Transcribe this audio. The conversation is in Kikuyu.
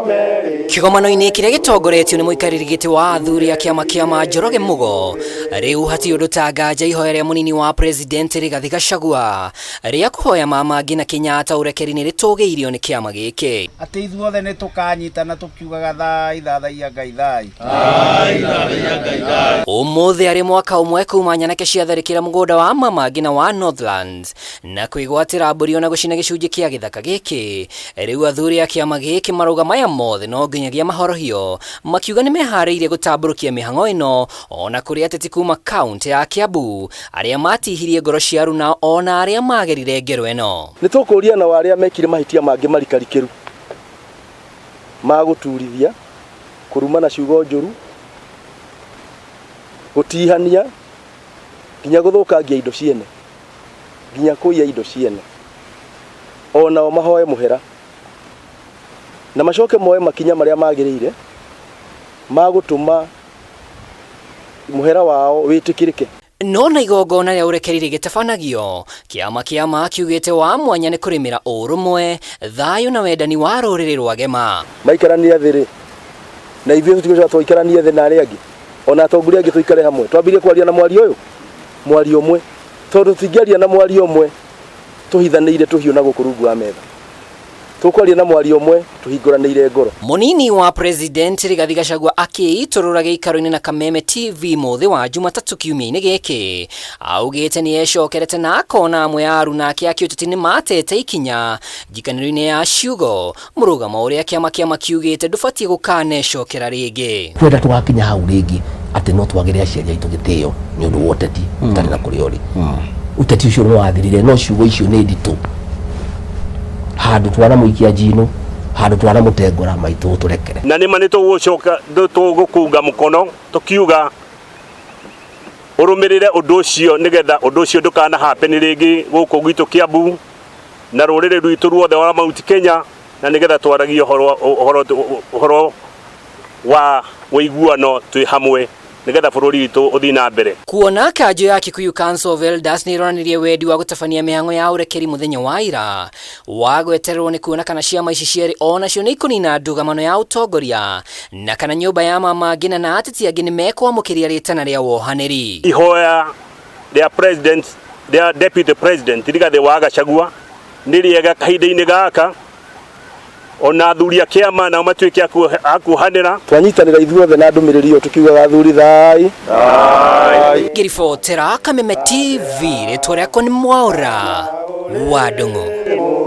Kĩgomano-inĩ kĩrĩa gĩtongoretio nĩ mũikarĩri gĩtĩ wa athuri a kĩama kĩa ma Njoroge Mugo, rĩu hatirĩ ũndũ ta nganja ihoya rĩa mũnini wa president Rigathi Gachagua rĩa kũhoya Mama Ngina Kenyatta ũrekeri nĩ rĩtũgĩirio nĩ kĩama gĩkĩ. Atĩ ithuothe nĩ tũkanyitana tũkiugaga thai thathaiya Ngai thai. Ũmũthĩ arĩ mwaka ũmwe kuma nyanake ciatharĩkĩra mũgũnda wa Mama Ngina wa Northlands na kwĩgwatĩra mbũri ona gũcina gĩcunjĩ kĩa gĩthaka gĩkĩ. Rĩu athuri a kĩama gĩkĩ marauga maya mothe no nginyagia mahorohio, makiuga nĩ meharĩirie gũtambũrũkia mĩhang'o ĩno ona kũrĩ ateti kuma kaũntĩ ya Kiambu arĩa matihirie ngoro cia aruna ona arĩa magerire ngero ĩno. Nĩ tũkũria nao arĩa mekire mahĩtia mangĩ marikarikĩru ma gũturithia, kũrumana ciugo njũru, gũtihania, nginya gũthũkangia indo ciene, nginya kũiya indo ciene, o nao mahoe mũhera na macoke moe makinya marĩa magĩrĩire ma gũtũma mũhera wao wĩtĩkĩrĩke. No na igongona rĩa ũrekeri rĩgĩtabanagio, kĩama kĩa ma kiugĩte wa mwanya nĩ kũrĩmĩra ũrũmwe, thayũ na wendani wa rũrĩrĩ rwa Gema. Maikaranie thĩ rĩ, na ithuĩ tũtigũcoka tũikaranie thĩ na arĩa angĩ, ona atongoria angĩ tũikare hamwe, twambĩrĩrie kwaria na mwario ũyũ, mwario ũmwe, tondũ tũtingĩaria na mwario ũmwe tũhithanĩire tũhiũ na gũkũ rungu wa metha. Tũkwaria na mwario ũmwe tũhingũranĩire ngoro. Mũnini wa President Rigathi Gachagua akĩitũrũra gĩikaro-inĩ na Kameme TV mũthĩ wa Jumatatũ kiumia-inĩ gĩkĩ, augĩte nĩ ecokerete na akona amwe a aruna ake a kĩũteti nĩ matete ikinya njikanĩro-inĩ ya ciugo, mũrũgamo ũrĩa kĩama kĩa kiugĩte ndũbatiĩ gũkanecokera rĩngĩ. Kwenda tũgakinya hau rĩngĩ atĩ no twagĩre aciari aitũ gĩtĩo nĩ ũndũ wa ũteti ũtarĩ na kũrĩa ũrĩ. Ũteti ũcio nĩ wathirire, no ciugo icio nĩ nditũ. Handũ twanamũikia njino, handũ twanamũtengũra, maitũ ũtũrekere. Na nĩma nĩ tũgũcoka tũgũkunga mũkono tũkiuga ũrũmĩrĩre ũndũ ũcio nĩgetha ũndũ ũcio ndũkana happen rĩngĩ gũkũ gwitũ Kiambu na rũrĩrĩ rwitũ ruothe wa Mount Kenya, na nĩgetha twaragie ũhoro ũhoro ũhoro wa ũiguano twĩ hamwe nĩgetha bũrũri witũ ũthiĩ na mbere. Kuona kanjũ ya Kikuyu Council of Elders nĩ ĩronanirie wendi wa gũtabania mĩhang'o ya ũrekeri mũthenya wa ira wa gwetererwo nĩ kuona kana ciama ici cierĩ o nacio nĩ ikũnina ndũgamano ya ũtongoria na kana nyũmba ya Mama Ngina na ateti angĩ nĩ mekwamũkĩria rĩtana rĩa wohanĩri. Ihoya rĩa president rĩa deputy president Rigathĩ wa Gachagua nĩ rĩega kahinda-inĩ gaka, ona athuri a kĩama nao matuĩke a kuohanĩra. Twanyitanĩra ithuothe na ndũmĩrĩri ĩyo tũkiugaga athuri thai. Ngĩribotera Kameme TV, rĩtwa rĩakwa nĩ Mwaũra wa Ndung'u.